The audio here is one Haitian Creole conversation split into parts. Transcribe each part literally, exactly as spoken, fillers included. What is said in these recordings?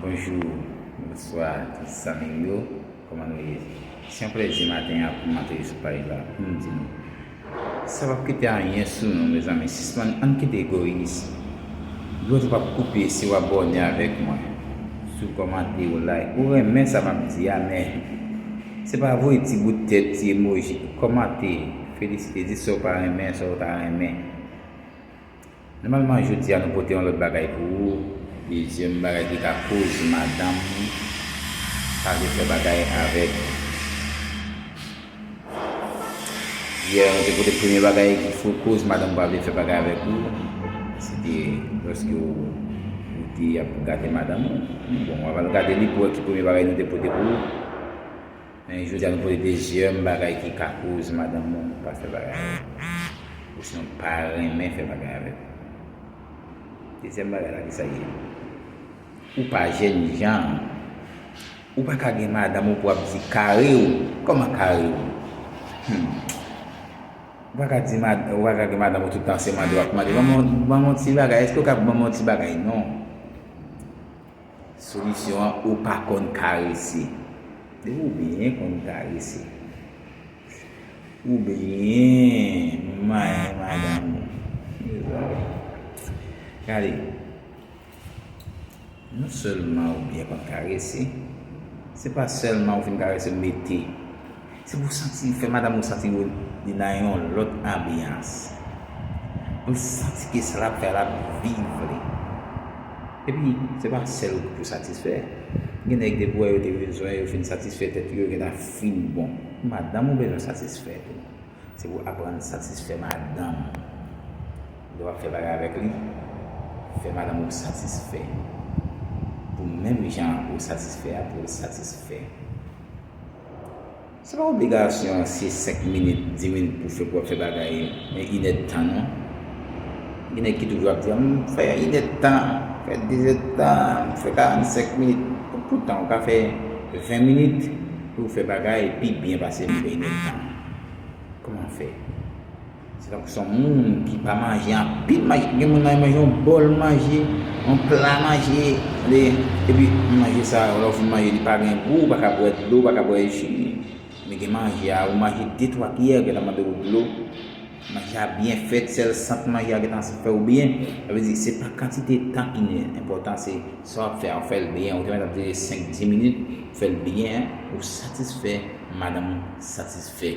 Bonjou, bonswa, tout zanmi m yo. Kòman nou ye? Se yon plèzi maten an pou m antre sou paj la pou m di nou, sa p ap kite anyen sou nou, mezanmi. Sispann, ann kite egoyis. Dlo tou p ap koupe si w abòne avèk mwen. Si w kòmante, w like, ou renmen sa m ap di a, men se pa voye ti bout tèt, ti emoji, kòmante, felisite, di sa w pa renmen, sa w ta renmen. Nòmalman, jodi a nou pote yon lòt bagay pou ou. Dezyèm bagay ki ka koz madanm ou pa vle fè bagay avèk ou. Yè, nou te pote premye bagay ki fo koz madanm ou pa vle fè bagay avèk ou. Se te lòske ou, ou te ap gate madanm ou. Bon, w ap al gade li pou wè ki premye bagay nou te pote pou ou. Men jodi a nou pote dezyèm bagay ki ka koz madanm ou pa fè bagay avèk ou. Ou sinon pa renmen fè bagay avèk ou. Dezyèm bagay la, ki sa ye? Ou pa jènjan. Ou pa ka gen madanm ou pou ap di kare w. Kòman kare w? Hmm. Ou pa ka di mad-, ou pa ka gen madanm ou tout tan se mande w ap mande, "Ban mwen, ban mwen ti bagay, èske w ka ban mwen ti bagay?" Non. Solisyon an, ou pa konn karese. Depi ou byen konn karese, ou byen manyen madanm ou. Gade, non sèlman ou byen konn karese, se pa sèlman ou fin karese mete. Se pou w santi, fè madanm ou santi li nan yon lòt anbyans. Pou l santi ke sa l ap fè a, l ap viv li. Epi, se pa sèl ou ki pou satisfè. Gen nèg depi w wè yo te bezwen, yo fin satisfè tèt yo, yo gentan fin bon. Madanm ou bezwen satisfè tou. Se pou w aprann satisfè madanm ou. Lè w ap fè bagay avèk li, fè madanm ou satisfè. Pou menm jan ou satisfè a, pou l satisfè. Se pa obligasyon se senk minit, dis minit pou fè, pou w ap fè bagay, men inèdtan non. Gen nèg ki toujou ap di, "M fè inèdtan, fè dezèdtan, m fè karannsenk minit." Poutan, ou ka fè ven minit pou w fè bagay pi byen pase m fè inèdtan. Kòman fè? Se tankou se yon moun ki pa manje anpil manje. Gen moun nan manje yon bòl manje, yon pla manje, tande, epi manje sa, lè w fin manje, li pa gen gou, ou pa ka bwè dlo, ou pa ka bwè ji. Men gen manje a, ou manje de twa kiyè, gentan mande w dlo. Manje a byen fèt, sèl sant manje a gentan fè w byen. Sa vle di, se pa kantite tan ki enpòtan, se sa w ap fè a, ou fè l byen. Ou te mèt ap dire senk, dis minit, ou fè l byen, ou satisfè, madanm ou satisfè.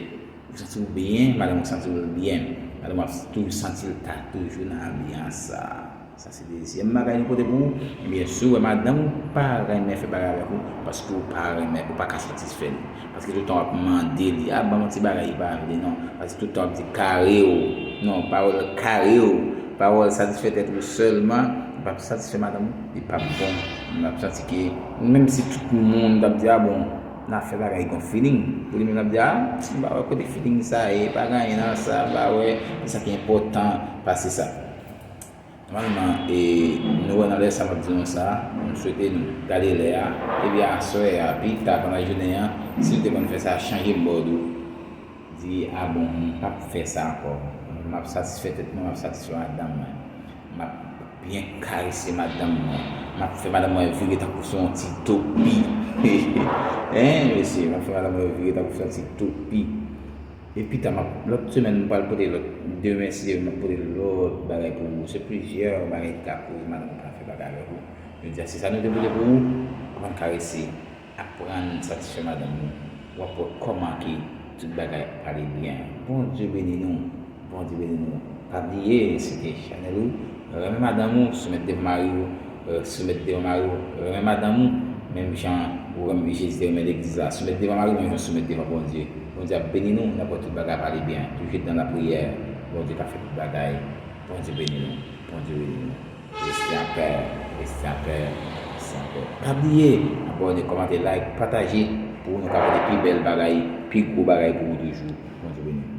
Ou santi w byen, madanm ou santi w byen. Madanm w ap toujou santi l ta toujou nan anbyans sa. Sa se dezyèm bagay nou pote pou ou. Ebyen, si w wè madanm ou pa renmen fè bagay avèk ou, paske ou pa renmen, ou pa ka satisfè li. Paske tout tan w ap mande li, "A, ban m yon ti bagay," li pa vle non. Paske tout tan w ap di, "Kare w." Non, pawòl "kare w", pawòl satisfè tèt ou sèlman, li p ap satisfè madanm ou, li p ap bon. L ap santi ke, menm si tout moun t ap di, "A bon, n a fè bagay gon feeling." Pou li menm, l ap di, "A, m pa wè kote feeling sa ye, pa gen anyen nan sa, m pa wè, se sa ki enpòtan pase sa." Nòmalman, e, nou wè nan lè sa m ap di nou sa, m swete nou gade lè a, epi aswè a, pi ta pandan jounen an, si w te konn fè sa, chanje mòd ou. Di, "A bon, m p ap fè sa ankò. M ap satisfè tèt mwen, m ap satisfè madanm mwen. M ap byen karese madanm mwen. M ap fè madanm mwen vire tankou se yon ti topi." Hein, mesye, m ap fè madanm mwen vire tankou se yon ti topi. Epi ta, m ap, lòt semèn, m pral pote lòt. Demen, si Dye vle, m ap pote lòt bagay pou ou. Se plizyè bagay ki ka koz madanm ou pa fè bagay avèk ou. Jodi a, se sa nou te pote pou ou. Aprann karese. Aprann satisfè madanm ou. W ap wè kòman ke tout bagay ap ale byen. Bondye beni nou. Bondye beni nou. Pa bliye, se te chanèl ou. Renmen madanm ou, soumèt devan mari w, euh, soumèt devan mari w, renmen madanm ou, menm jan ou renmen, Jezi te renmen legliz la. Soumèt devan mari w, menm jan w soumèt devan Bondye. Bondye ap beni nou, n ap wè tout bagay ap ale byen. Toujou ret nan lapriyè, Bondye ka fè tout bagay. Bondye beni nou, Bondye beni nou. Reste an pè, reste an pè, reste an pè. Pa bliye, abòne, kòmante, like, pataje, pou nou ka pote pi bèl bagay, pi gwo bagay pou ou toujou. Bondye beni nou.